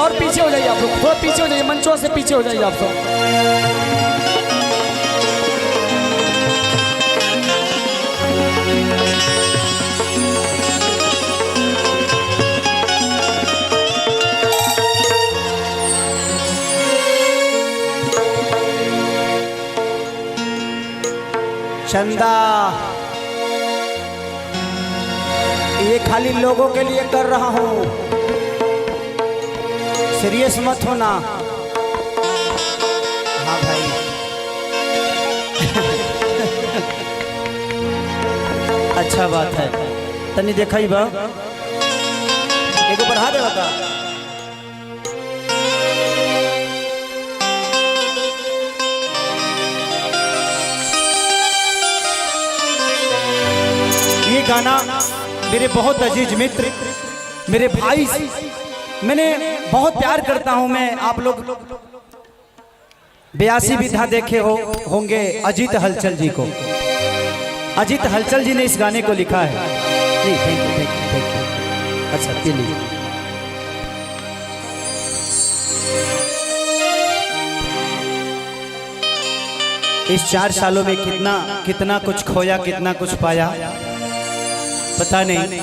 और पीछे हो जाइए आप लोग, थोड़ा पीछे हो जाइए, मंचों से पीछे हो जाइए आप सब। चंदा, ये खाली लोगों के लिए कर रहा हूँ, सीरियस मत होना। हाँ भाई, अच्छा बात है। तनी देखा बा, एगो बढ़ा दे बता। ये गाना मेरे बहुत अजीज मित्र, मेरे भाई, मैंने बहुत प्यार करता हूं मैं। आप लोग 82 विधा देखे हो होंगे अजीत हलचल जी को। अजीत हलचल जी ने इस गाने को लिखा है। जी thank you, thank you, thank you. अच्छा पी लीजिए। इस 4 सालों में कितना कितना कुछ खोया, कितना कुछ पाया पता नहीं,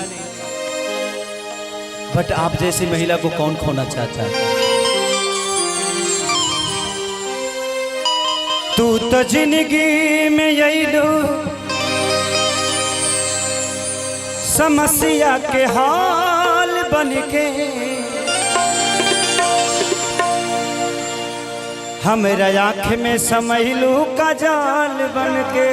बट आप जैसी महिला को कौन खोना चाहता है। तू तो जिंदगी में यही लो समस्या के हाल बन के, हमरा आँख में समैलू का जाल बन के।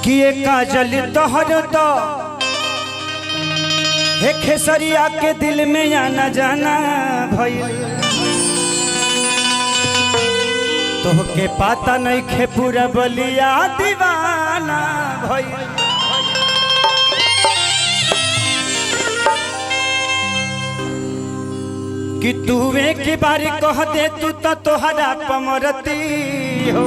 किए काजल तोहर तो हे खेसरिया के दिल में आना जाना भइल, तोहके पाता नहीं खे पूरा बलिया दीवाना भइल। कि तू एक बार कह दे तू तो तोहरा पमरती हो,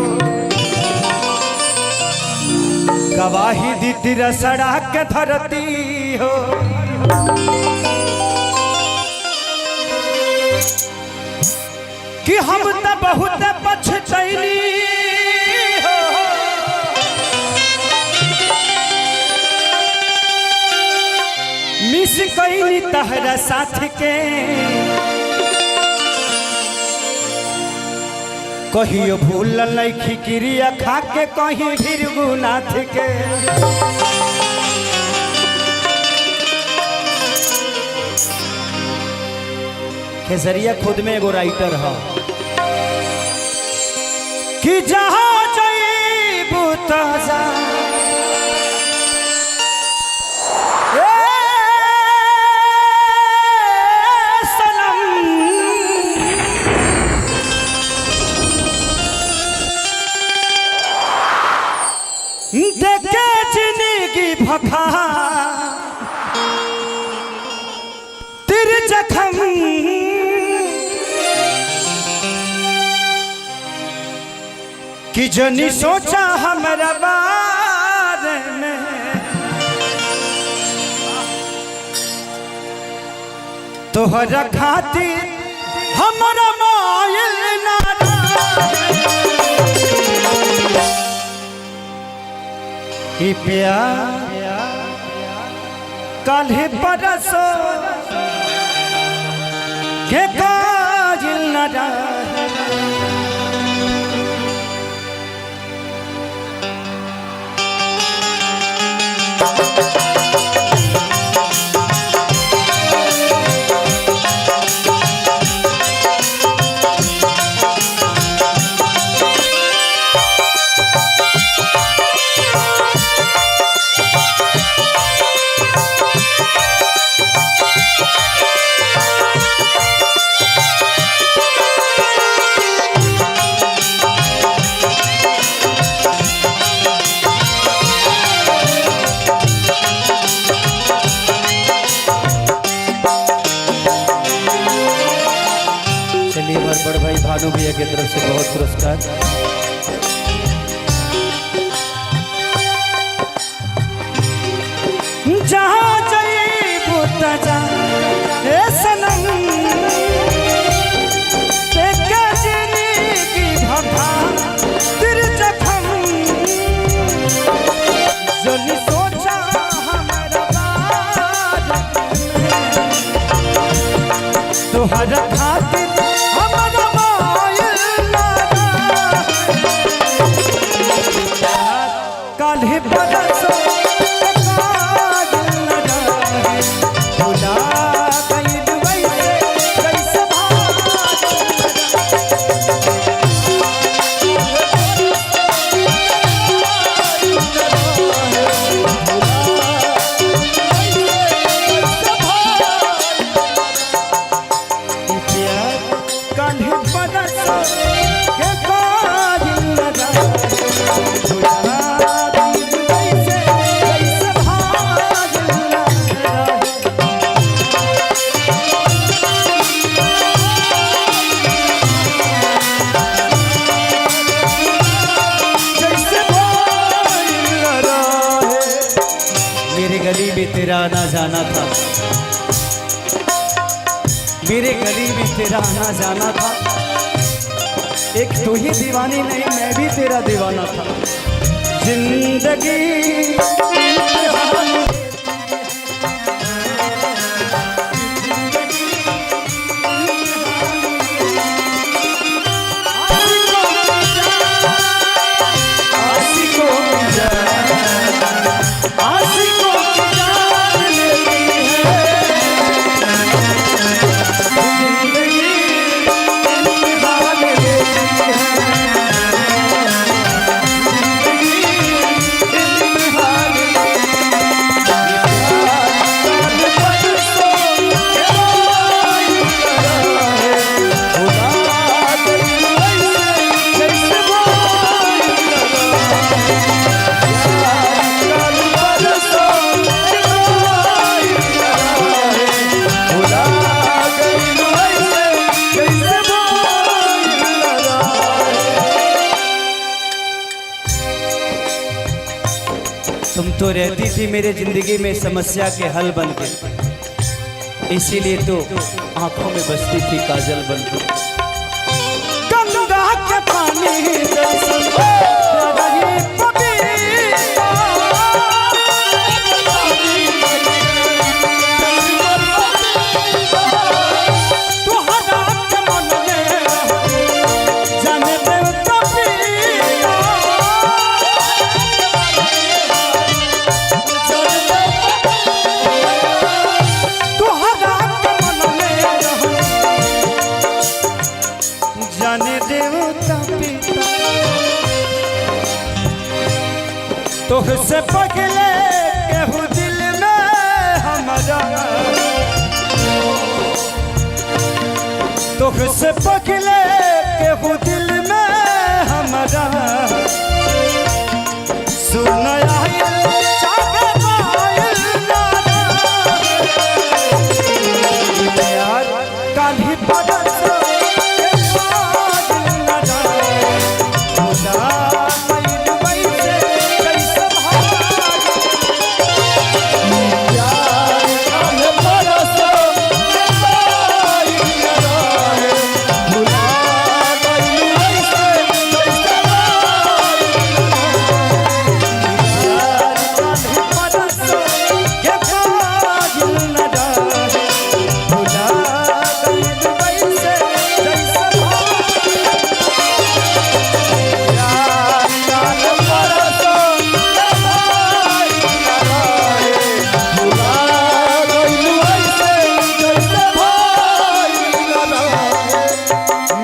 गवाही दी तेरा सड़ा के धरती हो। कि हम तो बहुत पछतैली हो, मिस कैली तहरा साथ के, कहियो भूल नहीं क्रिया खा के कहीं भृगुनाथ के। खेसरिया खुद में एगो राइटर है। कि जहाँ जइबू तहाँ ए सनम, देखे जिंदगी भखा तिर जखम, कि जनी सोचा हमरा बारे में, तोहरा खातिर हमरा मायल ना ई प्यार काल्हि परसो के काजिल न रहे। चलिए हमारे बड़े भाई भानु भैया की तरफ से बहुत पुरस्कार। जा ए सनम देख जिंदगी भभा तिर जखम जोनी सोचा हमारा बारे में तोहरा खातिर हमारा मायल लगा काल्हि बरसो काज न रहे भुला गइल वैसे कैसे भाग। काल्हि बरसो के काज न रहे भुला गइल वैसे कैसे भाग न रहे। जैसे भाग न रहे। मेरे गली में तेरा आना जाना था, मेरे गली में तेरा आना जाना था, एक तू ही दीवानी नहीं मैं भी तेरा दीवाना था। जिंदगी इम्तिहान। आशिकों की जान, आशिकों की जान लेती है जिंदगी, इम्तिहान लेती है जिंदगी, इम्तिहान लेती तुम तो रहती थी मेरे जिंदगी में समस्या के हल बन के, इसीलिए तो आंखों में बसती थी काजल बन के। गंगा के पानी जैसा प्यारा ये पपीता। तुहरा के मन में जाने देवता पीता। तुहरा के मन में जाने देवता पिता। तोहसे पगले केहू दिल में हमारा, तोहसे पगले केहू दिल में हमारा। सुन आइल चाहे आइल नारा, प्यार काल्हि बरस के आज न जाए, भुला गइल वैसे कैसे भाग। प्यार काल्हि बरस के आज न रहे, भुला गइल वैसे कैसे भाग। प्यार काल्हि बरस के आज न जाए, भुला गइल वैसे कैसे भाग। प्यार काल्हि बरस के आज न रहे, भुला गइल वैसे कैसे भाग न रहे।